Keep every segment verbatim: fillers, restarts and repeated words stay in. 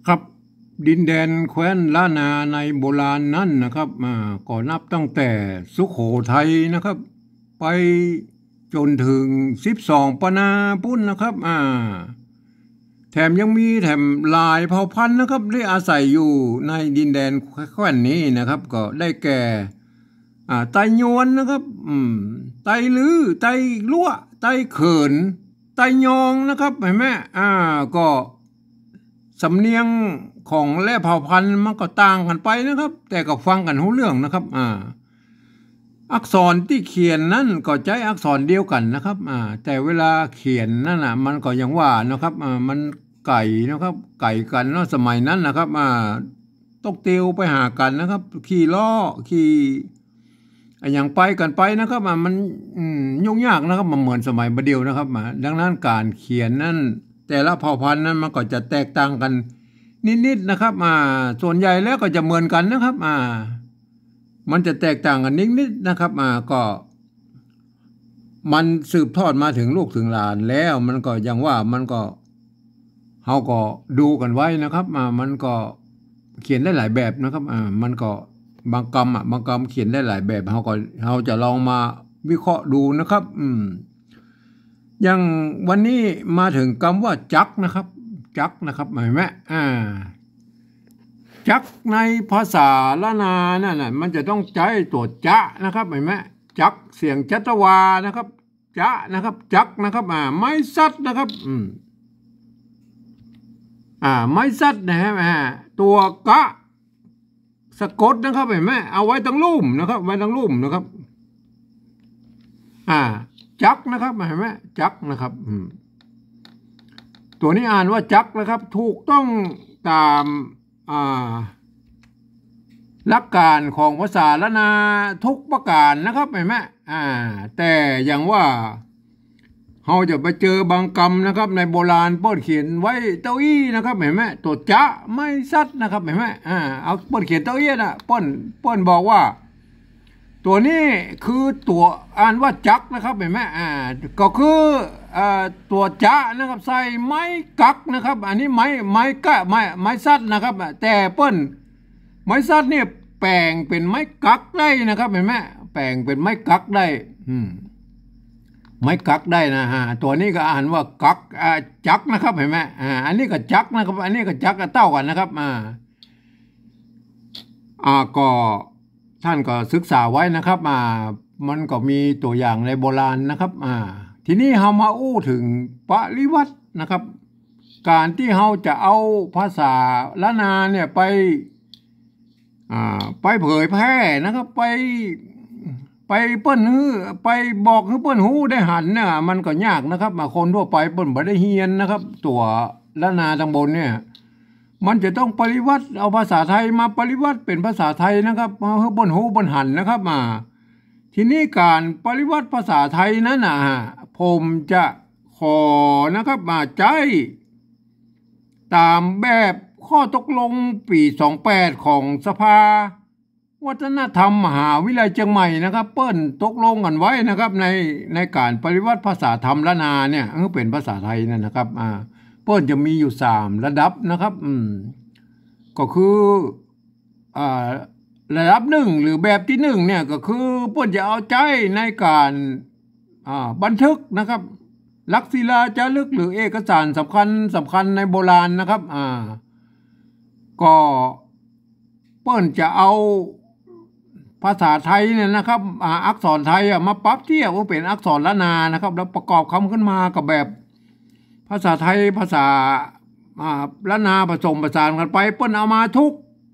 ครับ ดินแดนแคว้นล้านนาในโบราณนั้นนะครับ อ่า ก็นับตั้งแต่สุโขทัยนะครับ ไปจนถึงสิบสองปนาปู๊นนะครับ อ่า แถมยังมีแถมหลายเผ่าพันธุ์นะครับ ได้อาศัยอยู่ในดินแดนแคว้นนี้นะครับ ก็ได้แก่ อ่า ไตยวนนะครับ อืม ไตลื้อ ไตลัวะ ไตเขิน ไตยองนะครับ หันก่อ อ่า ก็สำเนียงของแต่ละเผ่าพันธุ์มันก็ต่างกั๋นไปนะครับ แต่ก็ฟังกั๋นฮู้เรื่องนะครับ อ่า อักษรตี้เขียนนั้นก็ใจ๊อักษรเดียวกั๋นนะครับ อ่า แต่เวลาเขียนนั้นน่ะ มันก็อย่างว่านะครับ อ่า มันไก๋นะครับ ไก๋กั๋นเนาะ สมัยนั้นนะครับ อ่า ตกเตียวไปหากั๋นนะครับ ขี่ล้อ ขี่ อะหยังไปกั๋นไปนะครับ อ่า มัน อืม ยุ่งยากนะครับ มันเหมือนสมัยบ่าเดี่ยวนะครับ อ่า ดังนั้นก๋านเขียนนั้น แต่ละเผ่าพันธุ์นั้นมันก็จะแตกต่างกั๋นนิดๆ นะครับ อ่า ส่วนใหญ่แล้วก็จะเหมือนกั๋นนะครับ อ่า มันจะแตกต่างกั๋นนิดๆ นะครับ อ่า ก็ มันสืบทอดมาถึงลูกถึงหลานแล้ว มันก็อย่างว่า มันก็ เฮาก็ดูกั๋นไว้นะครับ อ่า มันก็เขียนได้หลายแบบนะครับ อ่า มันก็บางกำอะ บางกำเขียนได้หลายแบบ เฮาก็ เฮาจะลองมาวิเคราะห์ดูนะครับ อืม อย่างวันนี้มาถึงกำว่าจักนะครับ จักนะครับ หันก่อ อ่า จักในภาษาล้านนานั่นน่ะ มันจะต้องใจ๊ตั๋วจะนะครับ หันก่อ จัก เสียงจัตวานะครับ จะนะครับ จักนะครับ อ่า ไม้สัดนะครับ อืม อ่า ไม้สัดนะครับ อ่า ตั๋วกะ สะกดนะครับ หันก่อ เอาไว้ตังลุ่มนะครับ ไว้ตังลุ่มนะครับ อ่า จักนะครับ หันก่อ จักนะครับ อืม ตั๋วนี้อ่านว่าจักนะครับ ถูกต้องต๋าม อ่า หลักก๋านของภาษาล้านนาทุกประก๋านนะครับ หันก่อ อ่า แต่อย่างว่า เฮาจะไปเจอบางกำนะครับ ในโบราณเปิ้นเขียนไว้เต้าอี้นะครับ หันก่อ ตั๋วจะ ไม้สัดนะครับ หันก่อ อ่า เอาเปิ้นเขียนเต้าอี้น่ะ เปิ้น เปิ้นบอกว่า ตั๋วนี้คือตั๋วอ่านว่าจักนะครับ หันก่อ อ่า ก็คือ อ่า ตั๋วจะนะครับ ใส่ไม้กักนะครับ อันนี้ไม้ ไม้กะ ไม้ ไม้สัดนะครับ แต่เปิ้น ไม้สัดเนี่ยแป๋งเป๋นไม้กักได้นะครับ หันก่อ แป๋งเป๋นไม้กักได้ อืม ไม้กักได้นะฮะ ตั๋วนี้ก็อ่านว่ากัก อ่า จักนะครับ หันก่อ อ่า อันนี้ก็จักนะครับ อันนี้ก็จัก ก็เต้ากั๋นนะครับ อ่า อ่า ก็ท่านก็ศึกษาไว้นะครับ อ่า มันก็มีตั๋วอย่างในโบราณนะครับ อ่า ทีนี้เฮามาอู้เถิงปริวัตินะครับ ก๋านตี้เฮาจะเอาภาษาล้านนาเนี่ยไป อ่า ไปเผยแพร่นะครับ ไป ไปเปิ้นหื้อ ไปบอกหื้อเปิ้นฮู้ได้หันเนี่ย มันก็ยากนะครับ อ่า คนทั่วไปเปิ้นบ่ได้เฮียนนะครับ ตั๋วล้านนาตังบนเนี่ย มันจะต้องปริวัติ เอาภาษาไทยมาปริวัติเป๋นภาษาไทยนะครับ หื้อเปิ้นฮู้เปิ้นหันนะครับ อ่า ทีนี้ก๋านปริวัติภาษาไทยนั้นน่ะฮะ ผมจะขอนะครับ มาใจ๊ต๋ามแบบข้อตกลงปี๋สองแปดของสภาวัฒนธรรมมหาวิทยาลัยเจียงใหม่นะครับ เปิ้นตกลงกั๋นไว้นะครับ ใน ในก๋านปริวัติภาษาธรรมล้านนาเนี่ย หื้อเป๋นภาษาไทยนั่นนะครับ อ่า เปิ้นจะมีอยู่สามระดับนะครับ อืม ก็คือ อ่า ระดับหนึ่งหรือแบบตี้หนึ่งเนี่ย ก็คือเปิ้นจะเอาใจ๊ในก๋าน อ่า บันทึกนะครับ หลักศิลาจารึกหรือเอกสารสำคัญสำคัญในโบราณนะครับ อ่า ก็เปิ้นจะเอาภาษาไทยเนี่ยนะครับ อ่า อักษรไทยอะมาปรับเทียบหื้อเป๋นอักษรล้านนานะครับ แล้วประกอบกำขึ้นมากับแบบ ภาษาไทย ภาษา อ่า ล้านนาผสมผสานกั๋นไป เปิ้นเอามาทุก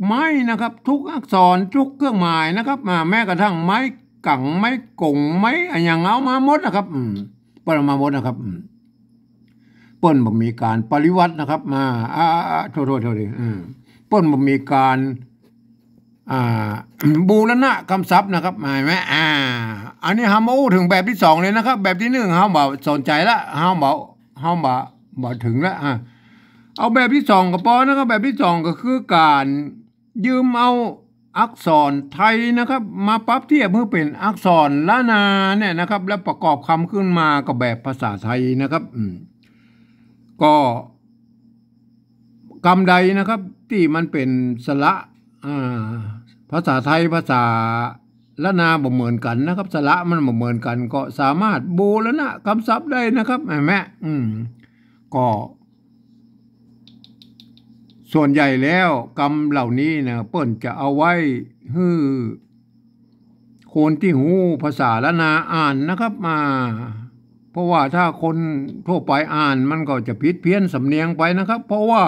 ไม้นะครับ ทุกอักษร ทุกเครื่องหมายนะครับ อ่า แม้กระทั่งไม้กัง ไม้ก๋ง ไม้อะหยังเอามาหมดนะครับ อืม เปิ้นเอามาหมดนะครับ อืม เปิ้นบ่มีก๋านปริวัตินะครับ อ่า อ่า อ่า โทษ โทษ โทษที อืม เปิ้นบ่มีก๋าน อ่า บูรณะกำศัพท์นะครับ หันก่อ อ่า อันนี้เฮามาอู้เถิงแบบตี้สองเลยนะครับ แบบตี้หนึ่งเฮาบ่สนใจ๋ละ เฮาบ่ เฮาบ่ บ่เถิงละ อ่า เอาแบบตี้สองก็ปอนะครับ แบบตี้สองก็คือก๋านยืมเอาอักษรไทยนะครับ มาปรับเทียบหื้อเป๋นอักษรล้านนาเนี่ยนะครับ แล้วประกอบกำขึ้นมากับแบบภาษาไทยนะครับ อืม ก็ กำใดนะครับ ตี้มันเป๋นสระ อ่า ภาษาไทย ภาษาล้านนาบ่เหมือนกั๋นนะครับ สระมันบ่เหมือนกั๋น ก็สามารถบูรณะกำศัพท์ได้นะครับ หันก่อ อืม ก็ ส่วนใหญ่แล้วกำเหล่านี้นะ เปิ้นจะเอาไว้หื้อ คนตี้ฮู้ภาษาล้านนาอ่านนะครับ อ่า เพราะว่าถ้าคนทั่วไปอ่านมันก็จะผิดเพี้ยนสำเนียงไปนะครับ เพราะว่า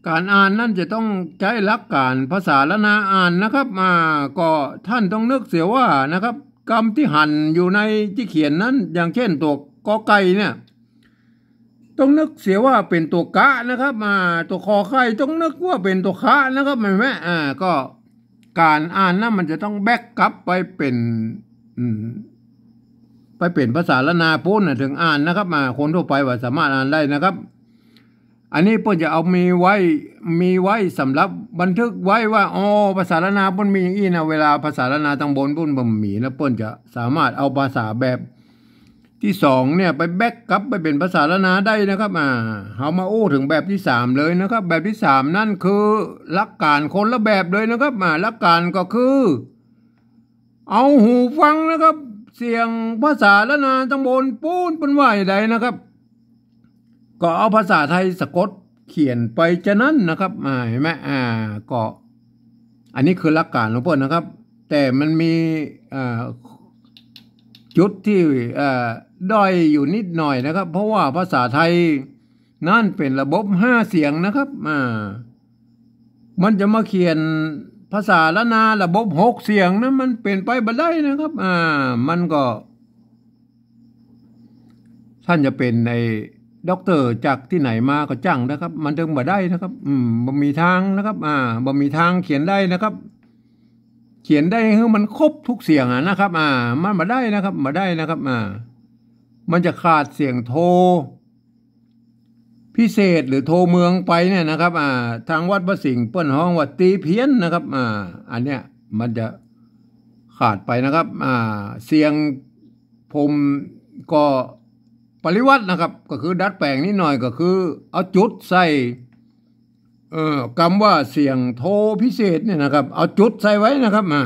ก๋านอ่านนั้นจะต้องใจ๊หลักก๋านภาษาล้านนาอ่านนะครับ อ่า ก็ต้านต้องนึกเสียว่านะครับ กำตี้หันอยู่ในตี้เขียนนั้น อย่างเช่นตั๋วกอไก่เนี่ย ต้องนึกเสียว่าเป๋นตั๋วกะนะครับ อ่า ตั๋วขอไข่ต้องนึกว่าเป๋นตั๋วคะนะครับ หันก่อ อ่า ก็ก๋านอ่านนั้นมันจะต้องแบกกลับไปเป๋น อืม ไปเป๋นภาษาล้านนาปู๊นน่ะ เถิงอ่านนะครับ อ่า คนทั่วไปบ่สามารถอ่านได้นะครับ อันนี้เปิ้นจะเอามีไว้ มีไว้สำหรับบันทึกไว้ว่า อ๋อ ภาษาล้านนาเปิ้นมีอย่างอี้นะ เวลาภาษาล้านนาตังบนเปิ้นบ่มีนะ เปิ้นจะสามารถเอาภาษาแบบ ตี้สองเนี่ยไปแบกกลับไปเป๋นภาษาล้านนาได้นะครับ อ่า เฮามาอู้เถิงแบบตี้สามเลยนะครับ แบบตี้สามนั้นคือหลักก๋านคนละแบบเลยนะครับ อ่า หลักก๋านก็คือ เอาหูฟังนะครับ เสียงภาษาล้านนาตังบนปู๊นเปิ้นว่าอย่างใดนะครับ ก็เอาภาษาไทยสะกดเขียนไปจานั้นนะครับ อ่า หันก่อ อ่า ก็ อันนี้คือหลักก๋านของเปิ้นนะครับ แต่มันมี อ่า จุดตี้ อ่า ด้อยอยู่นิดหน่อยนะครับ เพราะว่าภาษาไทยนั้นเป๋นระบบห้าเสียงนะครับ อ่า มันจะมาเขียนภาษาล้านนาระบบหกเสียงนั้นมันเป๋นไปบ่ได้นะครับ อ่า มันก็ ต้านจะเป๋นไอ้ด็อกเตอร์จากตี้ไหนมาก็จ้างนะครับ มันเถิงบ่ได้นะครับ อืม บ่มีตางนะครับ อ่า บ่มีตางเขียนได้นะครับ เขียนได้หื้อมันครบกู้เสียงอะนะครับ อ่า มันบ่ได้นะครับ บ่ได้นะครับ อ่า มันจะขาดเสียงโทพิเศษหรือโทเมืองไปเนี่ยนะครับ อ่า ตางวัดพระสิงห์เปิ้นฮ้องว่าตีเพี้ยนนะครับ อ่า อันเนี้ยมันจะขาดไปนะครับ อ่า เสียงผมก็ปริวัตินะครับ ก็คือดัดแป๋งนิดหน่อย ก็คือเอาจุดใส่ เอ่อ กำว่าเสียงโทพิเศษเนี่ยนะครับ เอาจุดใส่ไว้นะครับ อ่า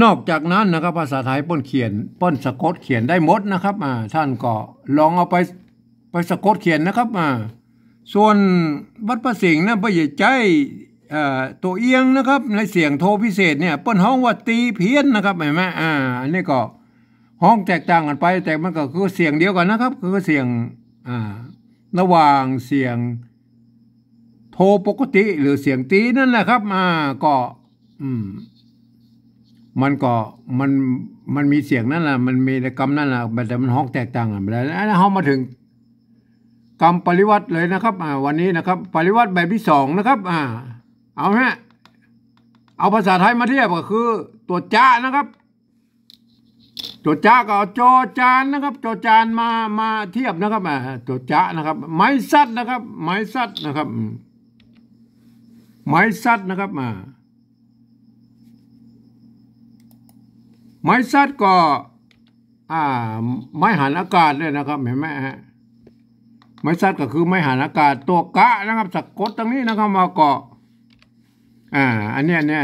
นอกจากนั้นนะครับ ภาษาไทยเปิ้นเขียน เปิ้นสะกดเขียนได้หมดนะครับ อ่า ต้านก็ลองเอาไป ไปสะกดเขียนนะครับ อ่า ส่วนวัดพระสิงห์นะ เปิ้นจะใจ๊ เอ่อ ตั๋วเอียงนะครับ ในเสียงโทพิเศษเนี่ย เปิ้นฮ้องว่าตีเพี้ยนนะครับ หันก่อ อ่า อันนี้ก็ฮ้องแตกต่างกั๋นไป แต่มันก็คือเสียงเดียวกั๋นนะครับ คือเสียง อ่า ระหว่างเสียงโทปกติหรือเสียงตีนั่นแหละครับ อ่า ก็ อืม มันก็ มัน มันมีเสียงนั่นแหละ มันมีกำนั่นแหละ แต่มันฮ้องแตกต่างกั๋นไปแล้ว แล้วเฮามาเถิงกำปริวัติเลยนะครับ อ่า วันนี้นะครับ ปริวัติแบบตี้สองนะครับ อ่า เอาฮะ เอาภาษาไทยมาเทียบก็คือตั๋วจะนะครับ ตั๋วจะก็เอาจอจานนะครับ จอจานมา มาเทียบนะครับ อ่า ตั๋วจะนะครับ ไม้สัตว์นะครับ ไม้สัตว์นะครับ อืม ไม้สัตว์นะครับ อ่า ไม้สัตว์ก็ อ่า ไม้หันอากาศเนี่ยนะครับ หันก่อ ฮะ ไม้สัตว์ก็คือไม้หันอากาศ ตั๋วกะนะครับ สะกดตางนี้นะครับ มาก็ อ่า อันเนี้ย เนี่ย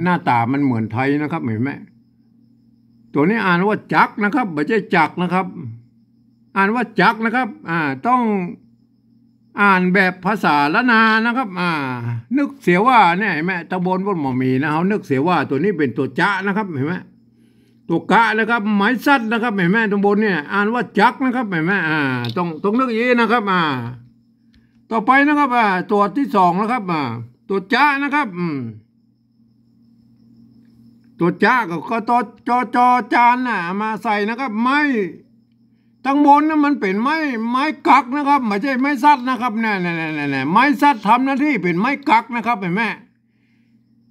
หน้าต๋ามันเหมือนไทยนะครับ หันก่อ ตั๋วนี้อ่านว่าจักรนะครับ บ่ใจ้จักรนะครับ อ่านว่าจักรนะครับ อ่า ต้องอ่านแบบภาษาล้านนานะครับ อ่า นึกเสียว่าเนี่ย หันก่อ ตางบนเปิ้นบ่มีนะ เฮานึกเสียว่าตั๋วนี้เป๋นตั๋วจะนะครับ หันก่อ ตั๋วกะนะครับ ไม้สัตว์นะครับ หันก่อ ตางบนเนี่ย อ่านว่าจักรนะครับ หันก่อ อ่า ต้อง ต้องนึกอย่างนี้นะครับ อ่า ต่อไปนะครับ อ่า ตั๋วตี้สองนะครับ อ่า ตั๋วจะนะครับ อืม ตั๋วจะก็ ก็ตอ จอ จอจานน่ะ มาใส่นะครับ ไม้ ตางบนนั้นมันเป๋นไม้ ไม้กักนะครับ บ่ใจ้ไม้สัตว์นะครับ เนี่ย เนี่ย เนี่ย เนี่ย ไม้สัตว์ทำหน้าตี้เป๋นไม้กักนะครับ หันก่อ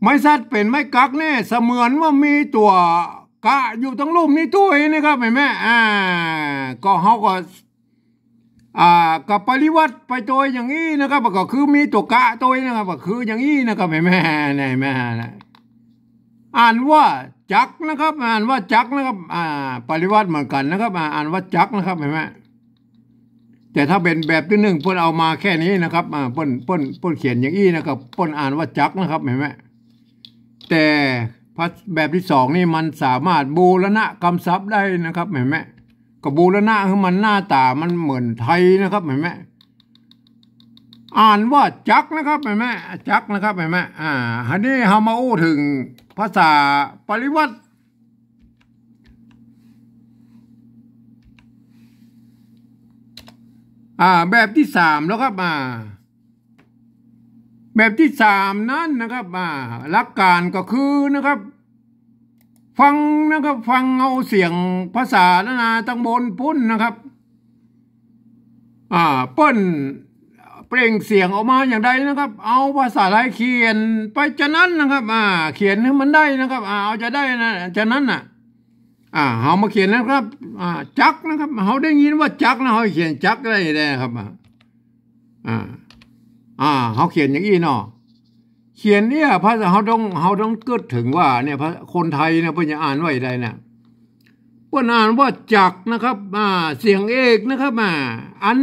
ไม้สัตว์เป๋นไม้กักเนี่ย เสมือนว่ามีตั๋วกะอยู่ตางลุ่มนี้ตวยนะครับ หันก่อ อ่า ก็เฮาก็ อ่า ก็ปริวัติไปตวยอย่างอี้นะครับ ก็คือมีตั๋วกะตวยนะครับ ก็คืออย่างอี้นะครับ หันก่อ เนี่ย หันก่อ อ่านว่าจักรนะครับ อ่านว่าจักรนะครับ อ่า ปริวัติเหมือนกั๋นนะครับ อ่า อ่านว่าจักรนะครับ หันก่อ แต่ถ้าเป๋นแบบตี้นึ่งเปิ้นเอามาแค่นี้นะครับ อ่า เปิ้น เปิ้น เปิ้นเขียนอย่างอี้นะครับ เปิ้นอ่านว่าจักนะครับ หันก่อ แต่ภา แบบตี้สองนี่มันสามารถบูรณะกำศัพท์ได้นะครับ หันก่อ ก็บูรณะหื้อมันหน้าต๋ามันเหมือนไทยนะครับ หันก่อ อ่านว่าจักนะครับ หันก่อ จักนะครับ หันก่อ อ่า อันนี้เฮามาอู้เถิงภาษาปริวรรต อ่า แบบตี้สามแล้วครับ อ่า แบบตี้สามนั้นนะครับ อ่า หลักการก็คือนะครับ ฟังนะครับ ฟังเอาเสียงภาษาล้านนาตังบนปู๊นนะครับ อ่า เปิ้นเปล่งเสียงออกมาอย่างใดนะครับ เอาภาษาไทยเขียนไปจะนั้นนะครับ อ่า เขียนหื้อมันได้นะครับ อ่า เอาจะได้นะ จะนั้นน่ะ อ่า เฮามาเขียนนะครับ อ่า จักนะครับ เฮาได้ยินว่าจักนะ เฮาเขียนจักได้ ได้ครับ อ่า อ่า อ่า เฮาเขียนอย่างอี้เนาะ เขียนเนี่ย ภาษา เฮาต้อง เฮาต้องกึ๊ดเถิงว่าเนี่ย ภา คนไทยเนี่ย เปิ้นจะอ่านว่าอย่างใดนะ เปิ้นอ่านว่าจักนะครับ อ่า เสียงเอกนะครับ อ่า อัน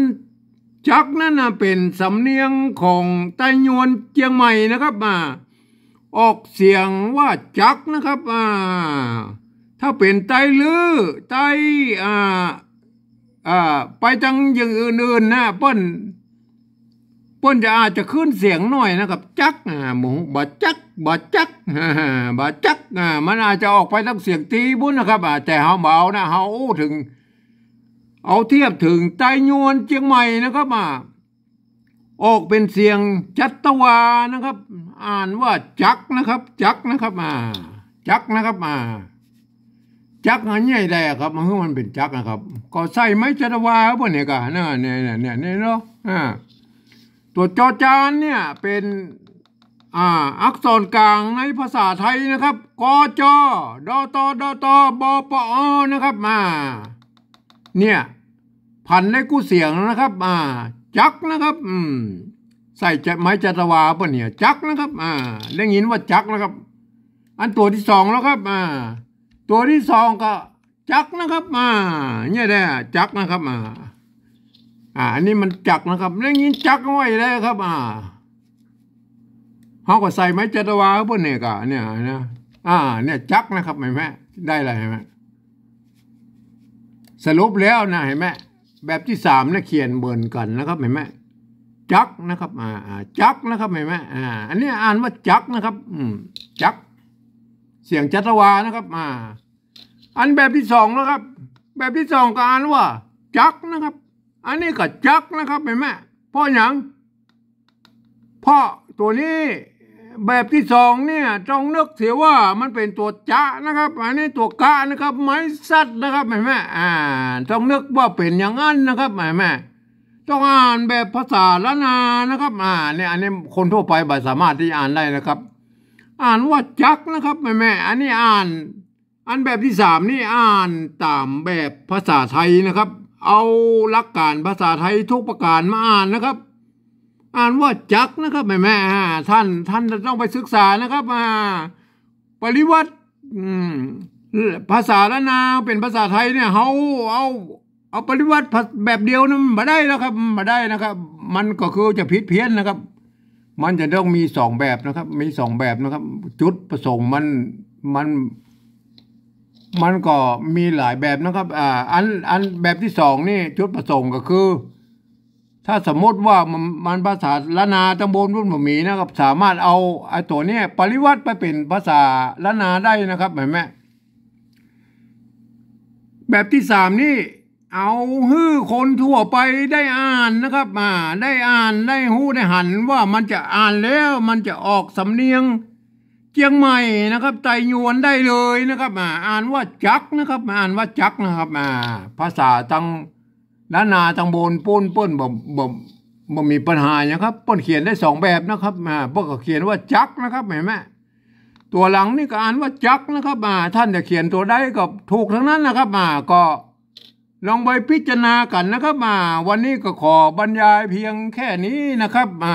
จักนั้นน่ะเป๋นสำเนียงของไตยวนเจียงใหม่นะครับ อ่า ออกเสียงว่าจักนะครับ อ่า ถ้าเป๋นไตลื้อ ไต อ่า อ่า ไปตังอย่างอื่นๆ นะ เปิ้น เปิ้นจะอาจจะขึ้นเสียงหน่อยนะครับ จัก อ่า หมู่ บ่จัก บ่จัก บ่จัก อ่า มันอาจจะออกไปตังเสียงตี๋ปู๊นนะครับ อ่า แต่เฮาบ่เอานะ เฮาอู้เถิง เอาเทียบเถิงไตยวนเจียงใหม่นะครับ อ่า ออกเป๋นเสียงจัตวานะครับ อ่านว่าจักนะครับ จักนะครับ อ่า จักนะครับ อ่า จักอันใหญ่ได้ครับ มันคือมันเป๋นจักนะครับ ก็ใส่ไม้จัตวาเปิ้นเนี่ยก็ เนี่ย เนี่ย เนี่ย เนี่ยเนาะ อ่า ตั๋วจอจานเนี่ยเป๋น อ่า อักษรกลางในภาษาไทยนะครับ ก จ ด ต ด ต บ ป อ นะครับ อ่า เนี่ย ผันได้กู้เสียงนะครับ อ่า จักนะครับ อืม ใส่จะ ไม้จัตวาเปิ้นเนี่ย จักนะครับ อ่า ได้ยินว่าจักนะครับ อันตั๋วตี้สองแล้วครับ อ่า ตั๋วตี้สองก็จักนะครับ อ่า เนี่ยแหละ จักนะครับ อ่า อ่า อันนี้มันจักนะครับ ได้ยินจักไว้แล้วครับ อ่า เฮาก็ใส่ไม้จัตวาเปิ้นเนี่ยก็ เนี่ยนะ อ่า เนี่ยจักนะครับ หันก่อ ได้แล้ว หันก่อ สรุปแล้วนะ หันก่อ แบบตี้สามเนี่ยเขียนเหมือนกั๋นนะครับ หันก่อ จักนะครับ อ่า อ่า จักนะครับ หันก่อ อ่า อันนี้อ่านว่าจักนะครับ อืม จัก เสียงจัตวานะครับ อ่า อันแบบตี้สองนะครับ แบบตี้สองก็อ่านว่าจักนะครับ อันนี้ก็จักนะครับ หันก่อ เพราะหยัง เพราะตั๋วนี้แบบตี้สองเนี่ยต้องนึกเสียว่ามันเป๋นตั๋วจะนะครับ อันนี้ตั๋วกะนะครับ ไม้สัตว์นะครับ หันก่อ อ่า ต้องนึกว่าเป๋นอย่างนั้นนะครับ หันก่อ ต้องอ่านแบบภาษาล้านนานะครับ อ่า เนี่ย อันนี้คนทั่วไปบ่สามารถตี้อ่านได้นะครับ อ่านว่าจักนะครับ หันก่อ อันนี้อ่าน อันแบบตี้สามนี่อ่านต๋ามแบบภาษาไทยนะครับ เอาหลักการภาษาไทยทุกประการมาอ่านนะครับ อ่านว่าจักนะครับ หันก่อ อ่า ท่าน ท่านจะต้องไปศึกษานะครับ อ่า ปริวรรต อืม ภาษาล้านนาเป๋นภาษาไทยเนี่ย เฮาเอา เอาปริวรรตแบบเดียวนั้นบ่ได้แล้วครับ บ่ได้นะครับ มันก็คือจะผิดเพี้ยนนะครับ มันจะต้องมีสองแบบนะครับ มีสองแบบนะครับ จุดประสงค์มัน มัน มันก็มีหลายแบบนะครับ อ่า อัน อันแบบตี้สองนี่จุดประสงค์ก็คือ ถ้าสมมติว่ามัน มันภาษาล้านนาตังบนปู๊นบ่มีนะครับ สามารถเอาไอ้ตั๋วเนี้ยปริวรรตไปเป๋นภาษาล้านนาได้นะครับ หันก่อ แบบตี้สามนี่ เอาหื้อคนทั่วไปได้อ่านนะครับ อ่า ได้อ่าน ได้ฮู้ ได้หันว่ามันจะอ่านแล้ว มันจะออกสำเนียงเจียงใหม่นะครับ ไตยวนได้เลยนะครับ อ่า อ่านว่าจักนะครับ อ่านว่าจักนะครับ อ่า ภาษาตังล้านนาตังบนปู๊นเปิ้นบ่ บ่ บ่มีปัญหาหยังครับ เปิ้นเขียนได้สองแบบนะครับ อ่า เปิ้นก็เขียนว่าจักนะครับ หันก่อ ตั๋วหลังนี่ก็อ่านว่าจักนะครับ อ่า ท่านจะเขียนตั๋วใดก็ถูกตังนั้นนะครับ อ่า ก็ ลองไปพิจารณากั๋นนะครับ อ่า วันนี้ก็ขอบรรยายเพียงแค่นี้นะครับ อ่า